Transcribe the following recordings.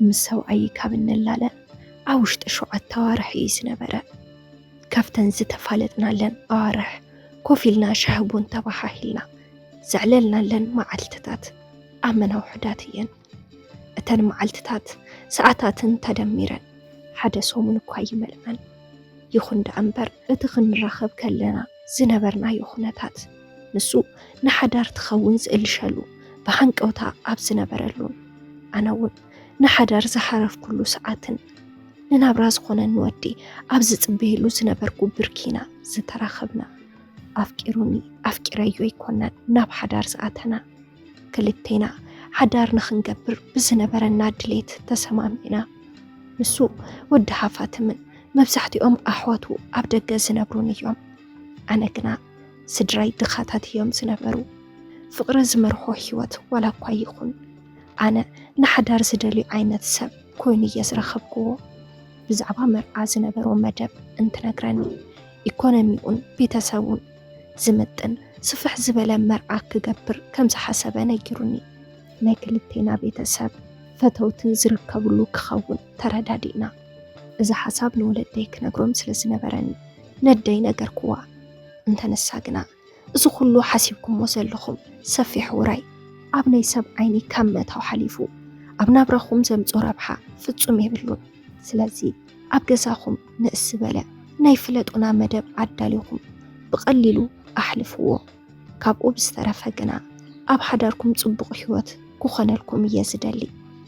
ምስ ሰብኣይ ካብ እንላለ ኣብ ውሽጢ ሸውዓተ ኣዋርሕ እዩ ዝነበረ። ካብተን ዝተፋለጥናለን ኣዋርሕ ኮፍ ኢልና ሻሂ ቡን ተባሃሂልና ዘዕለልናለን መዓልትታት ኣመና ውሑዳት እየን። እተን መዓልትታት ሰዓታትን ተደሚረን ሓደ ሰሙን እኳ ይመልኣን። ይኹን ደኣ እምበር እቲ ክንራኸብ ከለና ዝነበርናዮ ኩነታት፣ ንሱ ንሓዳር ትኸውን ዝእልሸሉ ብሃንቀውታ ኣብ ዝነበረሉን ኣነ እውን ንሓዳር ዝሃረፍኩሉ ሰዓትን ንናብራ ዝኾነኒ ወዲ ኣብ ዝጽበየሉ ዝነበርኩ ብርኪና ዝተራኸብና። ኣፍቂሩኒ ኣፍቂረዮ ኣይኮናን ናብ ሓዳር ዝኣተና። ክልቴና ሓዳር ንኽንገብር ብዝነበረና ድሌት ተሰማሚዕና። ንሱ ወዲ ሃፋትምን መብዛሕትኦም ኣሕዋቱ ኣብ ደገ ዝነብሩን እዮም። ኣነ ግና ስድራይ ድኻታት እዮም ዝነበሩ። ፍቕሪ ዝመርሖ ህይወት ዋላ እኳ ይኹን፣ ኣነ ንሓዳር ዝደልዩ ዓይነት ሰብ ኮይኑ እየ ዝረኸብክዎ። ብዛዕባ መርዓ ዝነበሮ መደብ እንትነግረኒ፣ ኢኮኖሚኡን ቤተሰቡን ዝምጥን ስፍሕ ዝበለ መርዓ ክገብር ከም ዝሓሰበ ነጊሩኒ። ናይ ክልቴና ቤተሰብ ፈተውቲ ዝርከብሉ ክኸውን ተረዳዲእና። እዚ ሓሳብ ንወለደይ ክነግሮም ስለ ዝነበረኒ ነደይ ነገርክዋ። እንተ ንሳ ግና፣ እዚ ኩሉ ሓሲብኩሞ ዘለኹም ሰፊሕ ውራይ ኣብ ናይ ሰብ ዓይኒ ካብ ምእታው ሓሊፉ ኣብ ናብራኹም ዘምጾ ረብሓ ፍጹም የብሉን። ስለዚ ኣብ ገዛኹም ንእስ ዝበለ ናይ ፍለጡና መደብ ኣዳሊኹም ብቐሊሉ ኣሕልፍዎ። ካብኡ ብዝተረፈ ግና ኣብ ሓዳርኩም ጽቡቕ ህይወት ክኾነልኩም እየ ዝደሊ፣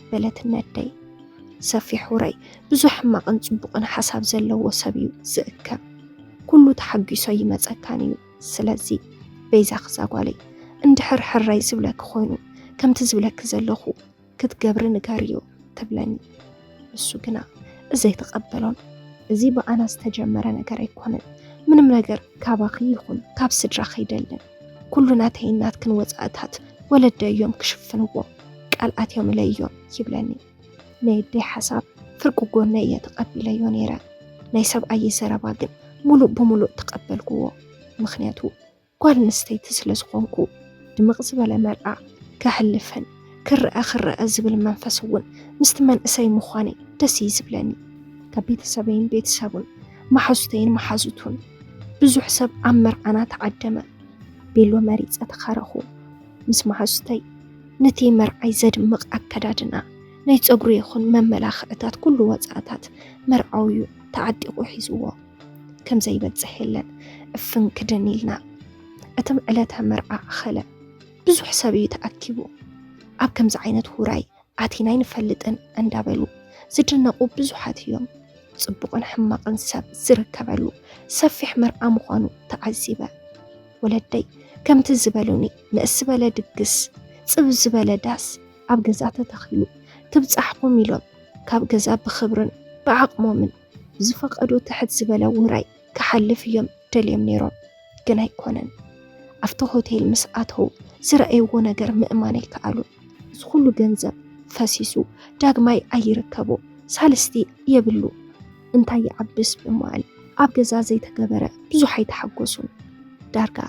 በለት ነደይ። ሰፊሕ ውራይ ብዙሕ ሕማቕን ጽቡቕን ሓሳብ ዘለዎ ሰብ እዩ ዝእከብ። ኩሉ ተሓጒሶ ይመጸካን እዩ። ስለዚ በይዛኺ እዛ ጓለይ፣ እንድሕር ሕራይ ዝብለኪ ኮይኑ፣ ከምቲ ዝብለኪ ዘለኹ ክትገብሪ ንገርዮ ትብለኒ። ንሱ ግና እዚ ኣይተቐበሎን። እዚ ብኣና ዝተጀመረ ነገር ኣይኮነን። ምንም ነገር ካባኺ ይኹን ካብ ስድራኺ ኣይደልን። ኩሉ ናተይን ናትክን ወጻእታት ወለደይ እዮም ክሽፍንዎ። ቃል ኣትዮም ኢለ እዮም ይብለኒ። ናይ ኣደይ ሓሳብ ፍርቂ ጎነይ እየ ተቐቢለዮ ነይረ። ናይ ሰብኣየይ ዘረባ ግን ሙሉእ ብሙሉእ ተቐበልክዎ። ምኽንያቱ ጓል ኣንስተይቲ ስለ ዝኾንኩ፣ ድምቕ ዝበለ መርዓ ከሕልፍን ክረኣ ክረኣ ዝብል መንፈስ እውን ምስቲ መንእሰይ ምዃነይ ደስ እዩ ዝብለኒ። ካብ ቤተሰበይን ቤተሰቡን መሓዙተይን መሓዙቱን ብዙሕ ሰብ ኣብ መርዓና ተዓደመ። ቤሎ መሪጸ ተኻረኹ። ምስ መሓዙተይ ነቲ መርዓይ ዘድምቕ ኣከዳድና፣ ናይ ጸጉሪ ይኹን መመላኽዕታት፣ ኩሉ ወጻእታት መርዓዊ እዩ ተዓጢቑ ሒዝዎ። ከም ዘይበጽሕ የለን እፍን ክድን ኢልና። እቲ ዕለተ መርዓ ኣኸለ። ብዙሕ ሰብ እዩ ተኣኪቡ። ኣብ ከምዚ ዓይነት ውራይ ኣቲና ኣይንፈልጥን እንዳበሉ ዝድነቑ ብዙሓት እዮም። ጽቡቕን ሕማቕን ሰብ ዝርከበሉ ሰፊሕ መርዓ ምዃኑ ተዓዚበ። ወለደይ ከምቲ ዝበሉኒ ንእስ ዝበለ ድግስ፣ ጽብ ዝበለ ዳስ ኣብ ገዛ ተተኺሉ ትብጻሕኩም ኢሎም ካብ ገዛ ብኽብርን ብዓቕሞምን ዝፈቐዶ ትሕት ዝበለ ውራይ ክሓልፍ እዮም ደልዮም ነይሮም። ግን ኣይኮነን። ኣብቲ ሆቴል ምስ ኣተው ዝረኣይዎ ነገር ምእማን ኣይከኣሉን። እዚ ኩሉ ገንዘብ ፈሲሱ ዳግማይ ኣይርከቦ፣ ሳልስቲ የብሉ። እንታይ ይዓብስ ብምባል ኣብ ገዛ ዘይተገበረ ብዙሕ ኣይተሓጎሱን። ዳርጋ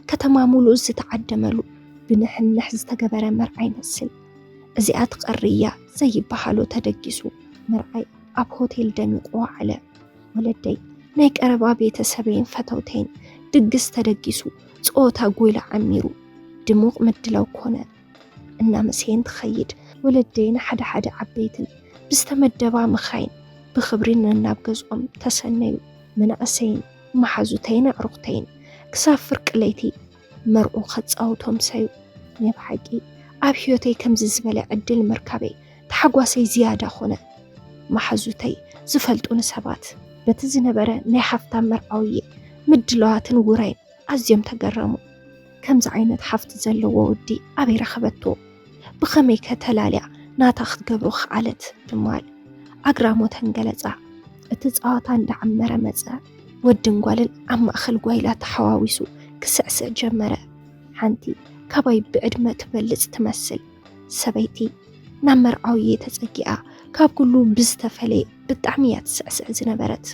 ከተማ ሙሉእ ዝተዓደመሉ ብንሕንሕ ዝተገበረ መርዓ ይመስል። እዚኣ ትቐሪ እያ ዘይበሃሎ ተደጊሱ መርዓይ ኣብ ሆቴል ደሚቑ ወዓለ። ወለደይ ናይ ቀረባ ቤተሰበይን ፈተውተይን ድግስ ተደጊሱ፣ ጸወታ ጎይላ ዓሚሩ፣ ድሙቕ ምድላው ኮነ። እናመሰየን ትኸይድ። ወለደይን ሓደ ሓደ ዓበይትን ብዝተመደባ መኻይን ብኽብሪ ነናብ ገዝኦም ተሰነዩ። መናእሰይን መሓዙተይን ኣዕሩኽተይን ክሳብ ፍርቂ ለይቲ መርዑ ከጻውቶም ሰዩ። ናይ ብሓቂ ኣብ ህይወተይ ከምዚ ዝበለ ዕድል ምርካበይ ተሓጓሰይ ዝያዳ ኾነ። መሓዙተይ ዝፈልጡኒ ሰባት በቲ ዝነበረ ናይ ሃፍታም መርዓውዬ ምድላዋትን ውራይን ኣዝዮም ተገረሙ። ከምዚ ዓይነት ሃፍቲ ዘለዎ ወዲ ኣበይ ረኸበቶ? ብኸመይ ከ ተላልያ ናታ ክትገብሮ ከኣለት? ብምባል ኣግራሞተን ገለጻ። እቲ ጸዋታ እንዳዓመረ መጸ። ወድን ጓልን ኣብ ማእከል ጓይላ ተሓዋዊሱ ክስዕስዕ ጀመረ። ሓንቲ ካባይ ብዕድመ ትበልጽ ትመስል ሰበይቲ ናብ መርዓውዬ ተጸጊኣ ካብ ኩሉ ብዝተፈለየ ብጣዕሚ እያ ትስዕስዕ ዝነበረት።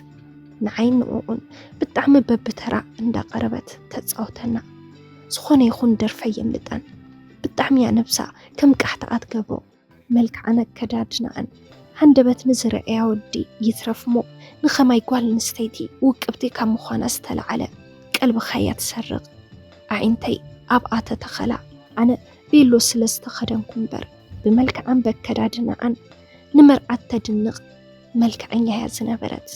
ንዓይን ንዕኡን ብጣዕሚ በብተራ እንዳቐረበት ተጻውተና። ዝኾነ ይኹን ደርፈ የምልጠን። ብጣዕሚ እያ ነብሳ ከም ቃሕታኣ ትገብሮ። መልክዓን ኣከዳድናኣን ሃንደበት ንዝረኣያ ወዲ ይትረፍ እሞ፣ ንኸማይ ጓል ኣንስተይቲ ውቅብቲ ካብ ምዃና ዝተላዓለ ቀልብኻ እያ ትሰርቕ። ኣዒንተይ ኣብኣ ተተኸላ። ኣነ ቤሎ ስለ ዝተኸደንኩ እምበር፣ ብመልክዓን በከዳድናኣን ንመርዓት ተድንቕ መልክዐኛ እያ ዝነበረት።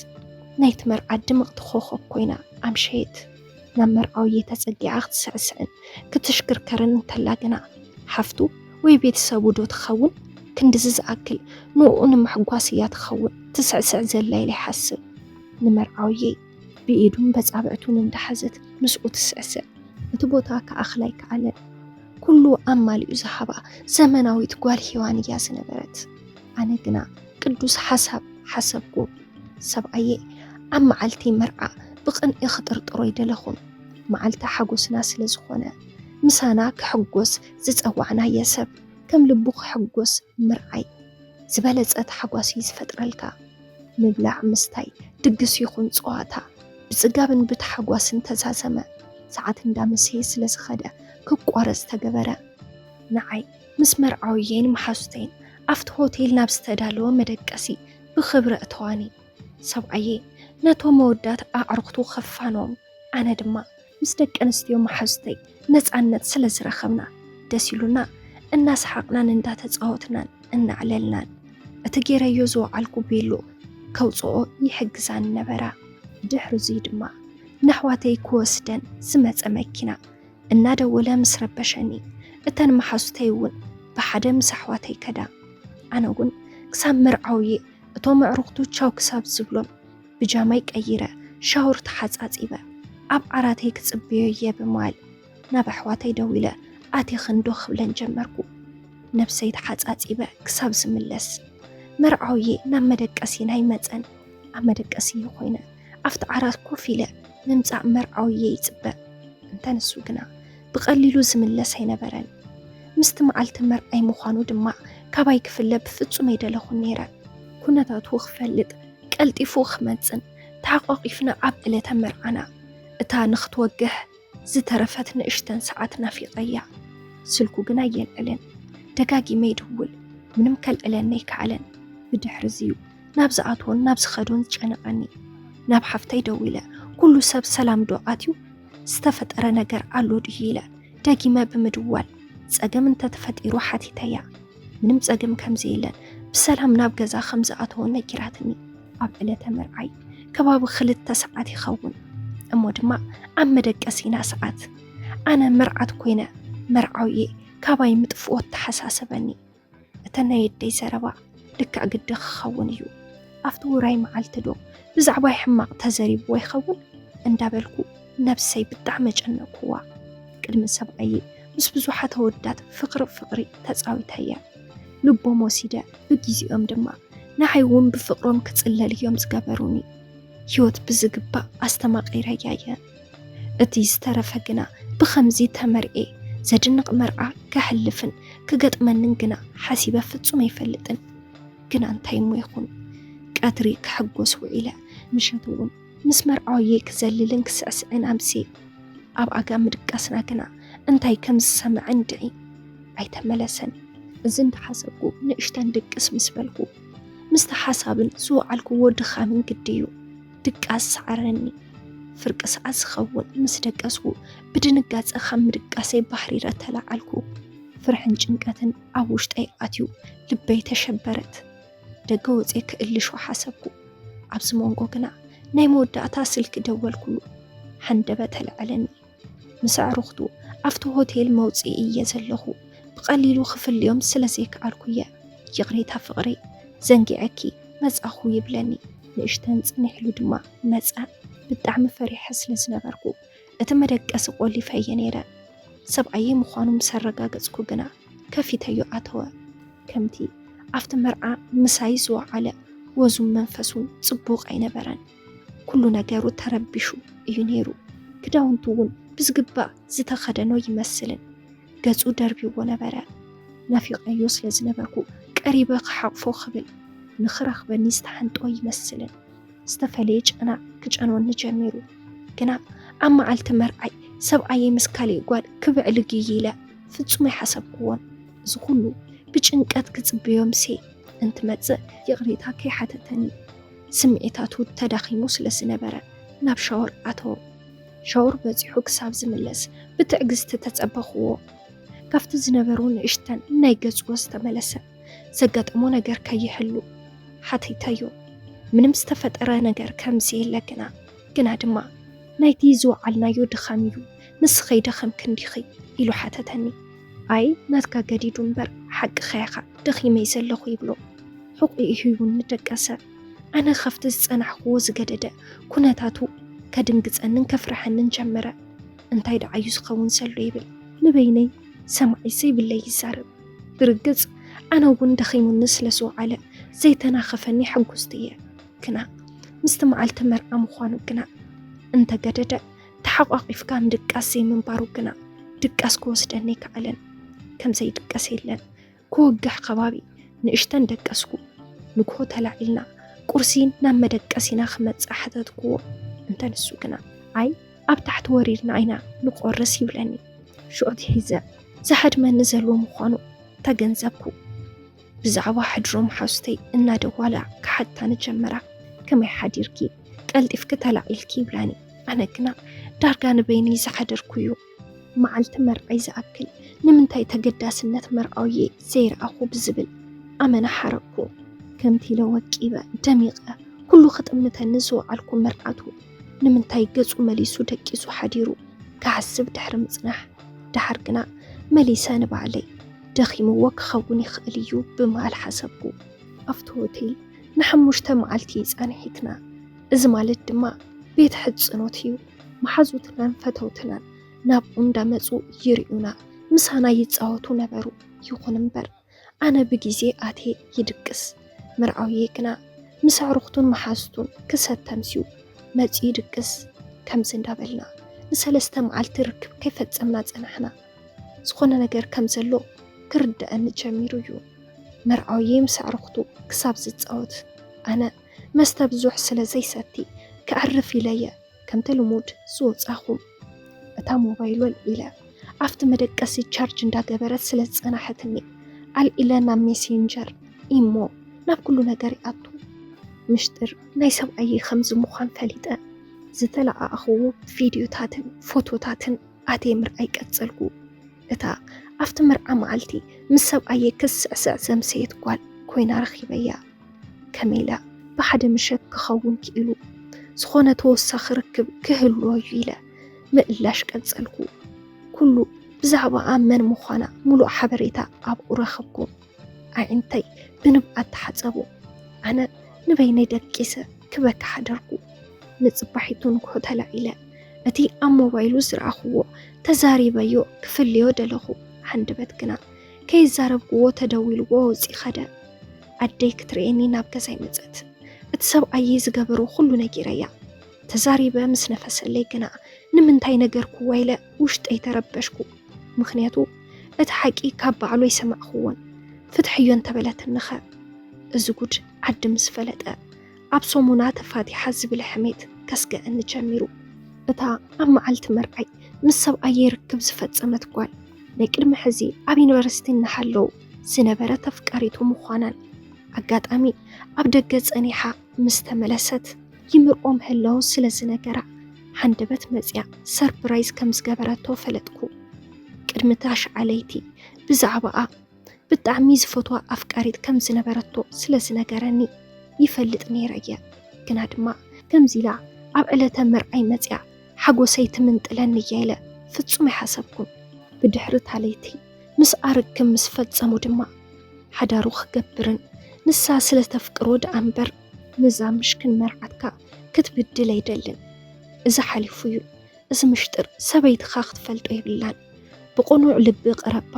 ናይቲ መርዓ ድምቕቲ ኮኾብ ኮይና ኣምሸየት። ናብ መርዓውየ ተጸጊዓ ክትስዕስዕን ክትሽክርከርን እንተላ ግና፣ ሓፍቱ ወይ ቤተሰቡ ዶ ትኸውን? ክንድዚ ዝኣክል ንኡ ንምሕጓስ እያ ትኸውን ትስዕስዕ ዘላ ኢለ ይሓስብ። ንመርዓውየይ ብኢዱን በጻብዕቱን እንዳሓዘት ምስኡ ትስዕስዕ። እቲ ቦታ ክኣኽል ኣይከኣለን። ኩሉ ኣማሊኡ ዝሃባ ዘመናዊት ጓል ሄዋን እያ ዝነበረት። ኣነ ግና ቅዱስ ሓሳብ ሓሰብኩ። ሰብኣየ ኣብ መዓልቲ መርዓ ብቕንኢ ክጥርጥሮ ኣይደለኹን። መዓልቲ ሓጎስና ስለ ዝኾነ፣ ምሳና ክሕጎስ ዝጸዋዕናዮ ሰብ ከም ልቡ ክሕጎስ ምርኣይ ዝበለጸ ታሕጓስ እዩ ዝፈጥረልካ። ምብላዕ ምስታይ፣ ድግስ ይኹን ጸዋታ፣ ብጽጋብን ብታሕጓስን ተዛዘመ። ሰዓት እንዳመሰየ ስለ ዝኸደ ክቋረጽ ተገበረ። ንዓይ ምስ መርዓውየይን መሓዙተይን ኣብቲ ሆቴል ናብ ዝተዳለወ መደቀሲ ብኽብሪ ኣእተዋኒ። ሰብኣየይ ነቶም መወዳት ኣዕሩኽቱ ከፋንዎም፣ ኣነ ድማ ምስ ደቂ ኣንስትዮ መሓዙተይ ነጻነት ስለ ዝረኸብና ደስ ኢሉና እናሰሓቕናን እንዳተጻወትናን እናዕለልናን፣ እቲ ገይረዮ ዝወዓልኩ ቤሎ ከውጽኦ ይሕግዛኒ ነበራ። ድሕሪ እዙይ ድማ ንኣሕዋተይ ክወስደን ዝመጸ መኪና እናደወለ ምስ ረበሸኒ፣ እተን መሓዙተይ እውን ብሓደ ምስ ኣሕዋተይ ከዳ። ኣነ እውን ክሳብ መርዓውየ እቶም ኣዕሩኽቱ ቻው ክሳብ ዝብሎም ብጃማይ ቀይረ ሻወር ተሓጻጺበ ኣብ ዓራተይ ክጽበዮ እየ ብምባል ናብ ኣሕዋተይ ደዊለ ኣቲኽን ዶ ክብለን ጀመርኩ። ነብሰይ ተሓጻጺበ ክሳብ ዝምለስ መርዓውየ ናብ መደቀሲና ኣይመጸን። ኣብ መደቀሲ እየ ኮይነ ኣብቲ ዓራት ኮፍ ኢለ ምምጻእ መርዓውየ ይጽበ። እንተ ንሱ ግና ብቐሊሉ ዝምለስ ኣይነበረን። ምስቲ መዓልቲ መርዓይ ምዃኑ ድማ ካባይ ክፍለ ብፍጹም ኣይደለኹን ነይረ። ኩነታቱ ክፈልጥ ቀልጢፉ ክመጽን ተሓቋቒፍና ኣብ ዕለተ መርዓና እታ ንኽትወግሕ ዝተረፈት ንእሽተን ሰዓት ናፊቐያ። ስልኩ ግና ኣየልዕልን። ደጋጊመ ይድውል፣ ምንም ከልዕለኒ ኣይከኣለን። ብድሕሪ እዚዩ ናብ ዝኣትዎን ናብ ዝኸዶን ዝጨነቐኒ። ናብ ሓፍተይ ደዊለ፣ ኩሉ ሰብ ሰላም ዶ ኣትዩ? ዝተፈጠረ ነገር ኣሎ ድዩ? ኢለ ደጊመ ብምድዋል፣ ጸገም እንተተፈጢሩ ሓቲተያ። ምንም ጸገም ከም ዘየለን ብሰላም ናብ ገዛ ከም ዝኣተወ ነጊራትኒ። ኣብ ዕለተ መርዓይ ከባቢ ክልተ ሰዓት ይኸውን እሞ ድማ ኣብ መደቀሲና ሰዓት። ኣነ መርዓት ኮይነ መርዓውየ ካባይ ምጥፍኦ ተሓሳሰበኒ። እተን ናይ ኣደይ ዘረባ ልክዕ ግዲ ክኸውን እዩ። ኣብቲ ውራይ መዓልቲ ዶ ብዛዕባይ ሕማቕ ተዘሪብዎ ይኸውን እንዳበልኩ ነብሰይ ብጣዕሚ ኣጨነቕኩዋ። ቅድሚ ሰብኣየይ ምስ ብዙሓት ኣወዳት ፍቕሪ ፍቕሪ ተጻዊተያ። ልቦም ወሲደ፣ ብግዜኦም ድማ ንዓይ እውን ብፍቕሮም ክጽለል እዮም ዝገበሩኒ። ህይወት ብዝግባእ ኣስተማቒረያ እየ። እቲ ዝተረፈ ግና ብኸምዚ ተመርኤ ዘድንቕ መርዓ ከሕልፍን ክገጥመንን ግና ሓሲበ ፍጹም ኣይፈልጥን። ግና እንታይ እሞ ይኹን፣ ቀትሪ ክሕጎስ ውዒለ፣ ምሸት እውን ምስ መርዓውየይ ክዘልልን ክስዕስዕን ኣምስየ። ኣብ ኣጋ ምድቃስና ግና እንታይ ከም ዝሰምዐ እንድዒ ኣይተመለሰን። እዚ እንዳሓሰብኩ ንእሽተን ድቅስ ምስ በልኩ፣ ምስቲ ሓሳብን ዝወዓልክዎ ድኻምን ግዲ እዩ ድቃስ ሰዓረኒ። ፍርቂ ሰዓት ዝኸውን ምስ ደቀስኩ፣ ብድንጋጸ ካብ ምድቃሰይ ባሕሪረ ተለዓልኩ። ፍርሕን ጭንቀትን ኣብ ውሽጠይ ኣትዩ ልበይ ተሸበረት። ደገ ወጽየ ክእልሾ ሓሰብኩ። ኣብዚ መንጎ ግና ናይ መወዳእታ ስልኪ ደወልኩሉ። ሃንደበት ኣልዐለኒ። ምስ ኣዕሩኽቱ ኣብቲ ሆቴል መውጽኢ እየ ዘለኹ። ብቐሊሉ ክፍልዮም ስለ ዘይከኣልኩ እየ። ይቕሬታ ፍቕረይ፣ ዘንጊዐኪ መጻኹ ይብለኒ። ንእሽተን ጽኒሕሉ ድማ መጸ። ብጣዕሚ ፈሪሐ ስለ ዝነበርኩ እቲ መደቀሲ ቆሊፈ እየ ነይረ። ሰብኣየይ ምዃኑ ምስ ኣረጋገጽኩ ግና ከፊተዮ ኣተወ። ከምቲ ኣብቲ መርዓ ምሳይ ዝወዓለ ወዙን መንፈሱን ጽቡቕ ኣይነበረን። ኩሉ ነገሩ ተረቢሹ እዩ ነይሩ። ክዳውንቱ እውን ብዝግባእ ዝተኸደኖ ይመስልን ገጹ ደርቢዎ ነበረ። ናፊቐዮ ስለ ዝነበርኩ ቀሪበ ክሓቕፎ ክብል ንኽረኽበኒ ዝተሓንጦ ይመስልን ዝተፈለየ ጨና ክጨንወኒ ጀሚሩ። ግና ኣብ መዓልቲ መርዓይ ሰብኣየይ ምስ ካሊእ ጓል ክብዕል ግይ ኢለ ፍጹም ኣይሓሰብክዎን። እዚ ኩሉ ብጭንቀት ክጽበዮ ምሴ እንትመጽእ ይቕሬታ ከይሓተተኒ፣ ስምዒታቱ ተዳኺሙ ስለ ዝነበረ ናብ ሻወር ኣተወ። ሻወር በጺሑ ክሳብ ዝምለስ ብትዕግስቲ ተጸበኽዎ። ካብቲ ዝነበሩ ንእሽተን ናይ ገጽዎ ዝተመለሰ ዘጋጠሞ ነገር ከይህሉ ሓተይተዮ። ምንም ዝተፈጠረ ነገር ከም ዘየለ ግና፣ ግና ድማ ናይቲ ዝወዓልናዮ ድኻም እዩ፣ ንስኺ ኣይደኸምክን ዲኺ? ኢሉ ሓተተኒ። ኣይ ናትካ ገዲዱ እምበር ሓቅኻ ኢኻ፣ ደኺመ እየ ዘለኹ ይብሎ። ሕቑኡ ሂቡኒ ደቀሰ። ኣነ ካብቲ ዝጸናሕክዎ ዝገደደ ኩነታቱ ከድንግጸንን ከፍርሐንን ጀመረ። እንታይ ደኣ እዩ ዝኸውን ዘሎ ይብል። ንበይነይ ሰማዒ ዘይብለይ ይዛረብ። ብርግጽ ኣነ እውን ደኺሙኒ ስለ ዝወዓለ ዘይተናኸፈኒ ሕጉስቲ እየ። ግና ምስቲ መዓልቲ መርዓ ምዃኑ ግና እንተገደደ ተሓቋቒፍካ ምድቃስ ዘይምንባሩ ግና ድቃስ ክወስደኒ ኣይከኣለን። ከም ዘይድቀስ የለን። ክወግሕ ከባቢ ንእሽተን ደቀስኩ። ንግሆ ተላዒልና ቁርሲ ናብ መደቀሲና ክመጽእ ሓተትክዎ። እንተ ንሱ ግና ኣይ ኣብ ታሕቲ ወሪድና ኢና ንቆርስ ይብለኒ። ሽዑ ሒዘ ዝሃድመኒ ዘሎ ምዃኑ ተገንዘብኩ። ብዛዕባ ሕድሮም ሓዙተይ እናደዋላ ክሓታኒ ጀመራ። ከመይ ሓዲርኪ? ቀልጢፍኪ ተላዒልኪ ይብላኒ። ኣነ ግና ዳርጋ ንበይነይ ዝሓደርኩ እዩ። መዓልቲ መርዓይ ዝኣክል ንምንታይ ተገዳስነት መርዓውየ ዘይረኣኹ ብዝብል ኣመና ሓረቅኩ። ከምቲ ኢለ ወቂበ ደሚቐ ኩሉ ክጥምተኒ ዝወዓልኩ መርዓቱ ንምንታይ ገጹ መሊሱ ደቂሱ ሓዲሩ ክሓስብ ድሕሪ ምጽናሕ፣ ደሓር ግና መሊሰ ንባዕለይ ደኺምዎ ክኸውን ይኽእል እዩ ብምባል ሓሰብኩ። ኣብቲ ሆቴል ንሓሙሽተ መዓልቲ ጸኒሒትና። እዚ ማለት ድማ ቤት ሕጽኖት እዩ። መሓዙትናን ፈተውትናን ናብኡ እንዳመጹ ይርእዩና፣ ምሳና ይጻወቱ ነበሩ። ይኹን እምበር ኣነ ብግዜ ኣትየ ይድቅስ። መርዓውየ ግና ምስ ኣዕሩኽቱን መሓዙቱን ክሰተምስዩ መጺኡ ይድቅስ። ከምዚ እንዳበልና ንሰለስተ መዓልቲ ርክብ ከይፈጸምና ጸናሕና። ዝኾነ ነገር ከም ዘሎ ክርደኣኒ ጀሚሩ እዩ። መርዓውየ ምስ ኣዕሩኽቱ ክሳብ ዝጻወት ኣነ መስተ ብዙሕ ስለ ዘይሰቲ ከዕርፍ ኢለየ ከምቲ ልሙድ ዝወጻኹ። እታ ሞባይል ወልዒለ ኣብቲ መደቀሲ ቻርጅ እንዳገበረት ስለ ዝጸናሐትኒ ኣልዒለ ናብ ሜሴንጀር ኢሞ ናብ ኩሉ ነገር ይኣቱ። ምሽጥር ናይ ሰብኣየይ ከምዚ ምዃን ፈሊጠ ዝተለኣኣኽዎ ቪድዮታትን ፎቶታትን ኣትየ ምርኣይ ቀጸልኩ። እታ ኣብቲ መርዓ መዓልቲ ምስ ሰብኣየይ ክትስዕስዕ ዘምሰየት ጓል ኮይና ረኺበያ። ከመይ ኢላ ብሓደ ምሸት ክኸውን ክኢሉ ዝኾነ ተወሳኺ ርክብ ክህልዎ እዩ ኢለ ምእላሽ ቀጸልኩ። ኩሉ ብዛዕባኣ መን ምዃና ምሉእ ሓበሬታ ኣብኡ ረኸብኩ። ኣዒንተይ ብንብኣት ተሓጸቡ። ኣነ ንበይነይ ደቂሰ ክበኪ ሓደርኩ። ንጽባሒቱ ንግሆ ተላዒለ እቲ ኣብ ሞባይሉ ዝረኣኽዎ ተዛሪበዮ ክፍልዮ ደለኹ። ሃንደበት ግና ከይዛረብክዎ ተደዊልዎ ወጺ ኸደ። ኣደይ ክትርእየኒ ናብ ገዛይ መጸት። እቲ ሰብኣየይ ዝገበሮ ኩሉ ነጊረያ። ተዛሪበ ምስ ነፈሰለይ ግና ንምንታይ ነገርክዋ ኢለ ውሽጠይ ተረበሽኩ። ምኽንያቱ እቲ ሓቂ ካብ ባዕሉ ኣይሰማዕክዎን። ፍትሕዮ እንተበለትኒኸ? እዚ ጉድ ዓዲ ምስ ፈለጠ ኣብ ሰሙና ተፋቲሓ ዝብል ሕሜት ከስግኣኒ ጀሚሩ። እታ ኣብ መዓልቲ መርዓይ ምስ ሰብኣየይ ርክብ ዝፈጸመት ጓል ናይ ቅድሚ ሕዚ ኣብ ዩኒቨርሲቲ እናሃለዉ ዝነበረት ኣፍቃሪቱ ምዃናን ኣጋጣሚ ኣብ ደገ ጸኒሓ ምስ ተመለሰት ይምርቆም ህላው ስለ ዝነገራ ሃንደበት መጽያ ሰርፕራይዝ ከም ዝገበረቶ ፈለጥኩ። ቅድሚ ታሽዓ ለይቲ ብዛዕባኣ ብጣዕሚ ዝፈትዋ ኣፍቃሪት ከም ዝነበረቶ ስለ ዝነገረኒ ይፈልጥ ነይረ እየ። ግና ድማ ከምዚ ኢላ ኣብ ዕለተ መርዓይ መጽያ ሓጎሰይ ትምንጥለኒ እያ ኢለ ፍጹም ኣይሓሰብኩን። ብድሕሪ እታ ለይቲ ምስኣ ርክብ ምስ ፈጸሙ ድማ ሓዳሩ ክገብርን ንሳ ስለ ተፍቅሮ ደኣ እምበር ነዛ ምሽክን መርዓትካ ክትብድል ኣይደልን። እዚ ሓሊፉ እዩ። እዚ ምሽጥር ሰበይትኻ ክትፈልጦ የብላን። ብቕኑዕ ልቢ ቅረባ።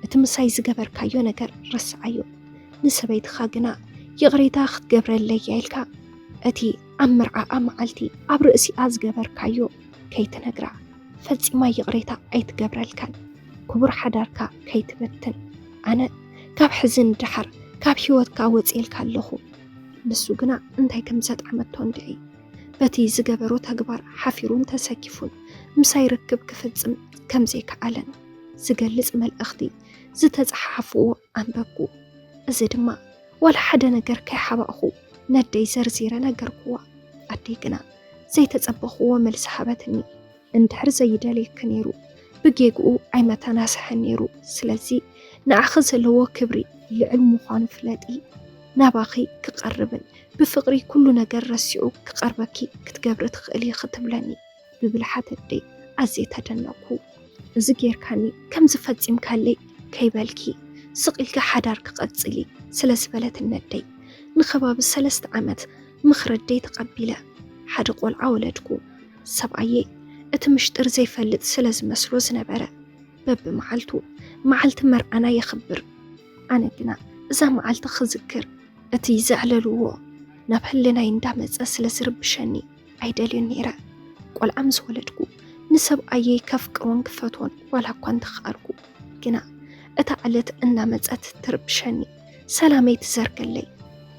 እቲ ምሳይ ዝገበርካዮ ነገር ረስዓዮ። ንሰበይትኻ ግና ይቕሬታ ክትገብረለይ እያ ኢልካ እቲ ኣብ መርዓኣ መዓልቲ ኣብ ርእሲኣ ዝገበርካዮ ከይትነግራ። ፈጺማ ይቕሬታ ኣይትገብረልካን። ክቡር ሓዳርካ ከይትበትን። ኣነ ካብ ሕዚ ንደሓር ካብ ህይወትካ ወጺኤልካ ኣለኹ። ንሱ ግና እንታይ ከም ዘጥዓመቶ እንድዒ። በቲ ዝገበሮ ተግባር ሓፊሩን ተሰኪፉን ምሳይ ርክብ ክፍጽም ከም ዘይከኣለን ዝገልጽ መልእኽቲ ዝተጻሓሓፍዎ ኣንበብኩ። እዚ ድማ ዋላ ሓደ ነገር ከይሓባእኹ ነደይ ዘርዚረ ነገርኩዋ። ኣደይ ግና ዘይተጸበኽዎ መልሲ ሃበትኒ። እንድሕር ዘይደልየኪ ነይሩ፣ ብጌግኡ ኣይመተናስሐን ነይሩ። ስለዚ ንዓኺ ዘለዎ ክብሪ ልዑል ምዃኑ ፍለጢ። ናባኺ ክቐርብን ብፍቕሪ ኩሉ ነገር ረሲዑ ክቐርበኪ ክትገብሪ ትኽእሊ ኢኺ ትብለኒ። ብብልሓት ኣደይ ኣዝየ ተደነቕኩ። እዚ ጌርካኒ፣ ከምዚ ፈጺምካለይ ከይበልኪ፣ ስቕ ኢልኪ ሓዳር ክቐጽሊ ስለ ዝበለትኒ ኣደይ፣ ንኸባቢ ሰለስተ ዓመት ምኽሪ ኣደይ ተቐቢለ ሓደ ቆልዓ ወለድኩ። ሰብኣየይ እቲ ምሽጥር ዘይፈልጥ ስለ ዝመስሎ ዝነበረ፣ በብመዓልቱ መዓልቲ መርዓና የኽብር። ኣነ ግና እዛ መዓልቲ ክዝክር እቲ ዘዕለልዎ ናብ ህልናይ እንዳመጸ ስለ ዝርብሸኒ ኣይደልዮን ነይረ። ቆልዓ ምስ ወለድኩ ንሰብኣየይ ከፍቅሮን ክፈትዎን ዋላ እኳ እንተኸኣልኩ፣ ግና እታ ዕለት እናመጸት ትርብሸኒ፣ ሰላመይ ትዘርገለይ።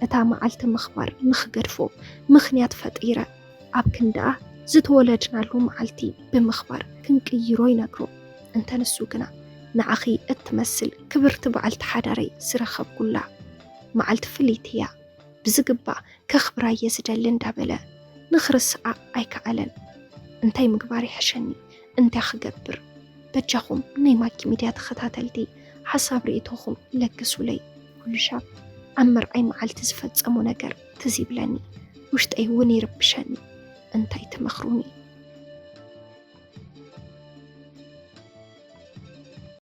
እታ መዓልቲ ምኽባር ንኽገድፎ ምኽንያት ፈጢረ፣ ኣብ ክንድኣ ዝተወለድናሉ መዓልቲ ብምኽባር ክንቅይሮ ይነግሮ። እንተ ንሱ ግና ንዓኺ እትመስል ክብርቲ በዓልቲ ሓዳረይ ዝረኸብኩላ መዓልቲ ፍልይቲ እያ፣ ብዝግባእ ከኽብራ እየ ዝደሊ እንዳበለ ንኽርስዓ ኣይከኣለን። እንታይ ምግባር ይሕሸኒ? እንታይ ክገብር? በጃኹም ናይ ማኪ ሚድያ ተኸታተልቲ ሓሳብ ርእይቶኹም ለግሱለይ። ኩሉ ሻብ ኣብ መርዓይ መዓልቲ ዝፈጸሞ ነገር ትዝ ይብለኒ፣ ውሽጠይ እውን ይርብሸኒ። እንታይ ትመኽሩኒ?